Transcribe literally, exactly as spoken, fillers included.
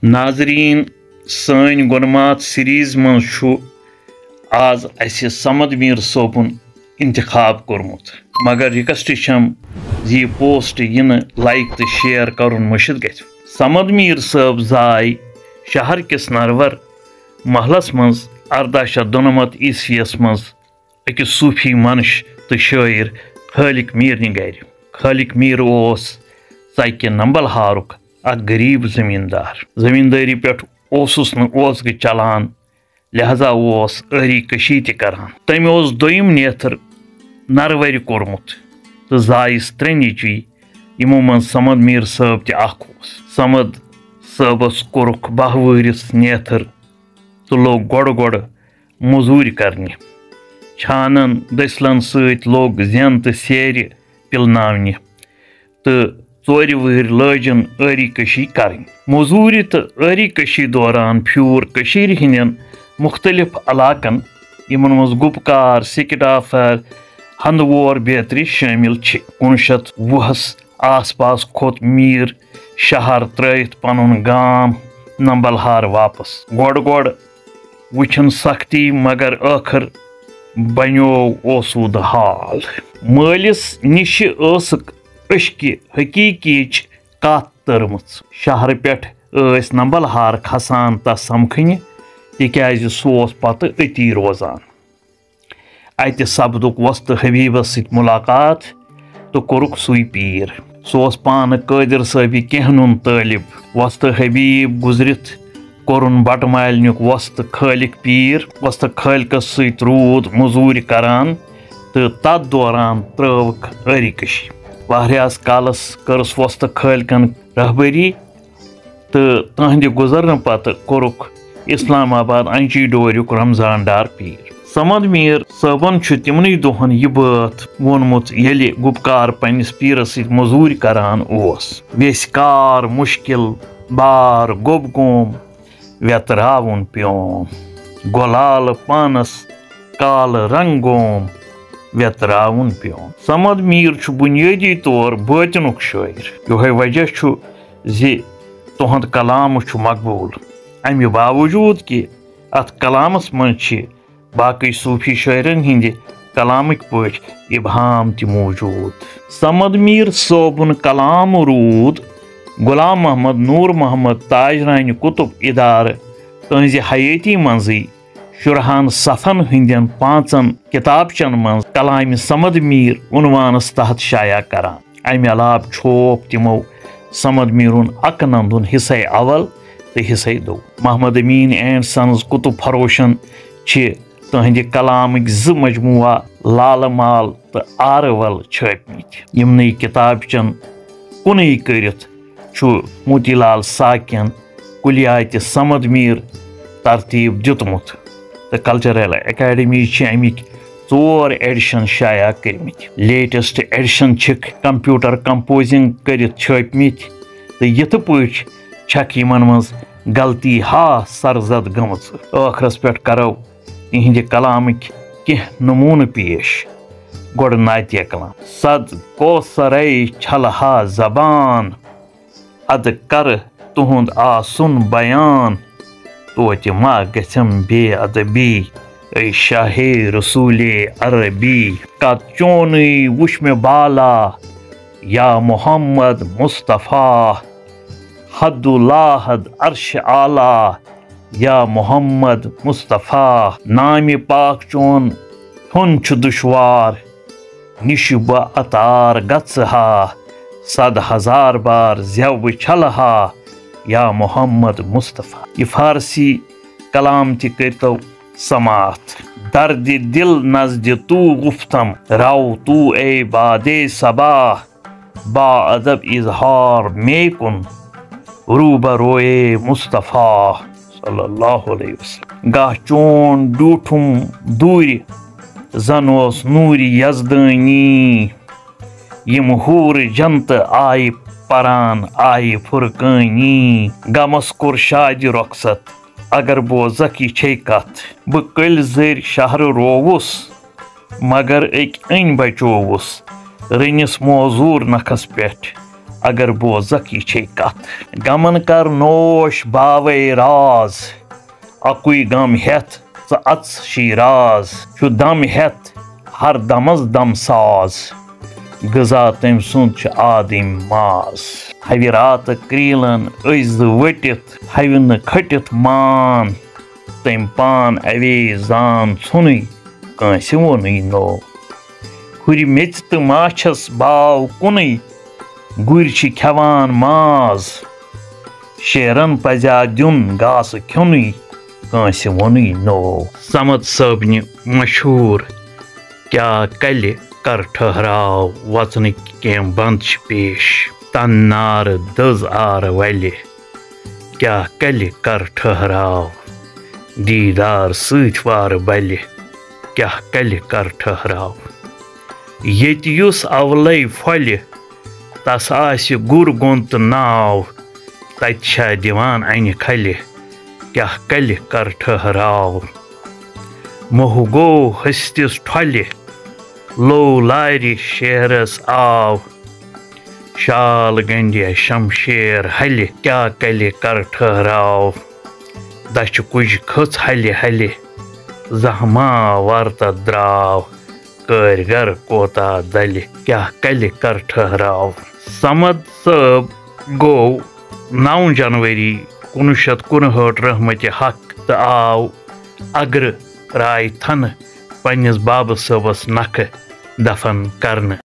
ناظرین، سٲنۍ گۄڈمات سیریز منٛز چھُ آز اسہِ صمد میٖر صٲبُن انتخاب کوٚرمُت، مگر ریکویسٹ چھم زِ یہِ پوسٹ یِنہٕ لائک تہٕ شیئر کرُن مٔشِتھ گژھِ۔ صمد میٖر صٲب زاے شہر کِس نرور محلس منٛز ارداہ شیٚتھ دُنَمَتھ عیسویس منٛز أکِس صوٗفی منش تہٕ شٲعر خالق میٖرنہِ گرِ۔ خالق میٖر اوس ژکہِ نمبل ہارُک اکھ غریب زمیٖندار۔ زمیٖندٲری پٮ۪ٹھ اوسُس نہٕ اوسگہٕ چلان، لہذا اوس ٲری کشی تہِ کران۔ تٔمۍ اوس دوٚیِم نیتھر نروَرِ کوٚرمُت تہٕ زایَس ترٛےٚ نیٚچوۍ، یِمو منٛز صمد میٖر صٲب تہِ اکھ اوس۔ صمد صٲبس کوٚرُکھ باہ وُہرِس نیتھر تہٕ لوٚگ گۄڈٕ گۄڈٕ موٚزوٗرۍ کرنہِ۔ چھانن دٔسلن سۭتۍ لوٚگ زٮ۪ن تہٕ سیرِ پِلناونہِ تہٕ ژورِ وٕہٕرۍ لٲجِن ٲری کٔشی کرٕنۍ۔ موٚزوٗرِ تہٕ ٲری کٔشی دوران پھیوٗر کٔشیٖرِ ہٕنٛدٮ۪ن مُختٔلِف علاقن، یِمن منٛز گُپکار، سِکِٹافر، ہندوور بیترِ شٲمِل چھِ۔ کُنوُہ شیٚتھ وُہس آس پاس کھوٚت میٖر شہر ترٲوِتھ پنُن گام نمبلہار واپس۔ گۄڈٕ گۄڈٕ وٕچھِن سختی، مگر ٲخٕر بنیوو اوسوٗدٕ حال۔ مٲلِس نِشہِ ٲسٕکھ عشقِ حقیٖقیچ کتھ تٔرمٕژ۔ شہرٕ پٮ۪ٹھ ٲسۍ نمبلہار کھسان تس سمکھنہِ، تِکیازِ سُہ اوس پتہٕ أتی روزان۔ اتہِ سپدُکھ وۄستہٕ حبیبس سۭتۍ ملاقات تہٕ کوٚرُکھ سُے پیٖر۔ سُہ اوس پانہٕ قٲدر صٲبہِ کینٛہہ نُن طٲلب۔ وۄستہٕ حبیب گُزرِتھ کوٚرُن بٹہٕ مالنیُک وۄستہٕ خٲلق پیٖر۔ وۄستہٕ خٲلقس سۭتۍ روٗد مٔزوٗرۍ کران تہٕ تتھ دوران ترٲوٕکھ ٲری کٔشی۔ واریاہس کالس کٔرٕس وۄستہٕ خٲلقن رہبری۔ تہٕ تہنٛدِ گُزرنہٕ پتہٕ کوٚرُکھ اسلام آباد انچی ڈوریُک رمضان ڈار پیٖر۔ صمد میٖر صٲبن چھُ تِمنٕے دۄہن یہِ بٲتھ ووٚنمُت، ییٚلہِ گُپکار پننِس پیٖرس سۭتۍ مٔزوٗرۍ کران اوس۔ ویٚسۍ کار مُشکِل بار گوٚب گوم ویتراوُن پیوم، گۄلال پانس کالہٕ رنگ گوم ویتراوُن پیوم۔ صمد میٖر چھُ بُنیٲدی طور بٲطنُک شٲعر۔ یِہوٚے وجہ چھُ زِ تُہُنٛد کلام چھُ مقبوٗل، اَمہِ باوجوٗد کہِ اَتھ کلامس منٛز چھِ باقٕے صوٗفی شٲعرن ہٕنٛدِ کلامٕکۍ پٲٹھۍ ابہام تہِ موجوٗد۔ صمد میٖر صٲبُن کلام روٗد غلام محمد نوٗر محمد تاجرانہِ قطب ادارٕ تٕہٕنٛزِ حیٲتی منٛزٕے شُرہَن صفن ہٕنٛدٮ۪ن پانٛژن کِتابچن منٛز کلامِ صمد میٖر عنوانس تحت شایع کران۔ امہِ علاوٕ چھوپ تِمو صمد میٖرُن اکہٕ نندُن حصے اول تہٕ حصے دو۔ محمد امین اینڈ سنز قطب فروشن چھِ تہنٛدِ کلامٕکۍ زٕ مجموعہ لالہٕ مال تہٕ آرٕ ول چھٲپمٕتۍ۔ یِمنٕے کِتابچن کُنُے کٔرِتھ چھُ موتی لال ساقین کُلیاتِ صمد میٖر ترتیٖب دیُتمُت تہٕ کلچرل اکیڈمی چھِ اَمِکۍ ژور ایڈیشن شایع کٔرمٕتۍ۔ لیٹسٹ ایڈیشن چھِکھ کمپیوٹر کمپوزنگ کٔرِتھ چھٲپمٕتۍ تہٕ یِتھٕ پٲٹھۍ چھکھ یِمن منٛز غلطی ہا سرزد گٔمٕژ۔ ٲخرس پٮ۪ٹھ کرو تِہنٛدِ کلامٕکۍ کینٛہہ نموٗنہٕ پیش۔ گۄڈٕ نعتیہ کلام۔ صد کوثرے چھلہٕ ہا زبان، ادٕ کرٕ تُہُنٛد آسُن بیان۔ توتہِ ما گژھم بے ادبی، اے شاہ رسول عربی۔ قد چونُے وُچھ مےٚ بالا، یا محمد مصطفیٰ۔ حد و لاحد عرش اعلیٰ، یا محمد مصطفیٰ۔ نامِ پاک چون ہیوٚن چھُ دُشوار، نِشہِ بہٕ عطار گژھٕ ہا، صد ہزار بار زٮ۪و بہٕ چھلہٕ ہا، یا محمد مصطفیٰ۔ یہِ فارسی کلام تہِ کٔرۍتو سماعت۔ دردِ دل نزدِ تو گفتم، رو تو اے بادِ صبا، با ادب اظہار مے کن، روبروئے مصطفیٰ صلی اللہ علیہ وسلم۔ گاہ چون ڈوٹھم دوٗرِ، زن اوس نوٗرِ یزدٲنی۔ یِم حورٕ جنتہٕ آیہِ پران آیہِ فرقٲنی۔ غمس کوٚر شادِ رۄخصت، اگر بوزکھ یہِ چھے کتھ۔ بہٕ کٔلۍ زٔرۍ شہرٕ رووُس، مگر أکۍ أنۍ بچووُس۔ رٔنِس موزوٗر نکھس پٮ۪ٹھ، اگر بوزکھ یہِ چھے کتھ۔ غمن کر نوش باوے راز، اکُے غم ہٮ۪تھ ژٕ اژ شیراز۔ چھُ دم ہٮ۪تھ ہر دمس دم ساز، غذا تٔمۍ سُنٛد چھُ آدم ماز۔ ہاوِ راتہٕ کریلن أسۍ زٕ ؤٹِتھ، ہاوِ نہٕ کھٔٹِتھ مان۔ تٔمۍ پان اوے زان ژھُنٕے، کٲنٛسہِ ووٚنٕے نو۔ ہُرِ میٚژِ تہٕ ماچھس باو کُنٕے، گُرۍ چھِ کھٮ۪وان ماز۔ شیرن پزیا دیُن گاسہٕ کھیوٚنٕے، کٲنٛسہِ ووٚنٕے نو۔ صمد صٲبنہِ مشہوٗر کیٛاہ کلہِ کر ٹھٔہراو وژنٕکۍ کینٛہہ بند چھِ پیش۔ تن نارٕ دٔز آرٕ ولہِ، کیٛاہ کلہِ کر ٹھٔہراو۔ دیٖدار سۭتۍ وارٕ بلہِ، کیٛاہ کلہِ کر ٹھٔہراو۔ ییٚتہِ یُس اولے پھۄلہِ، تس آسہِ گُر گوٚن تہٕ ناو، تتہِ چھا دِوان انہِ کھلہِ، کیٛاہ کلہِ کر ٹھٔہراو۔ موہ گوٚو ہستِس ٹھۄلہِ، لوٚو لارِ شیرس آو۔ شال گنڈیا شمشیر ہلہِ، کیٛاہ کلہِ کر ٹھٔہراو۔ دچھِ کُجہِ کھٔژ ہلہِ ہلہِ، زہما ورتہ درٛاو۔ کٲرۍ گر کوتاہ دلہِ، کیٛاہ کلہِ کر ٹھٔہراو۔ صمد صٲب گوٚو نو جنوری کُنوُہ شیٚتھ کُنہٲٹھ رحمتِ حق تہٕ آو اگرٕ راے تھنہٕ پننِس بابہٕ صٲبس نکھٕ دفن کرنہٕ۔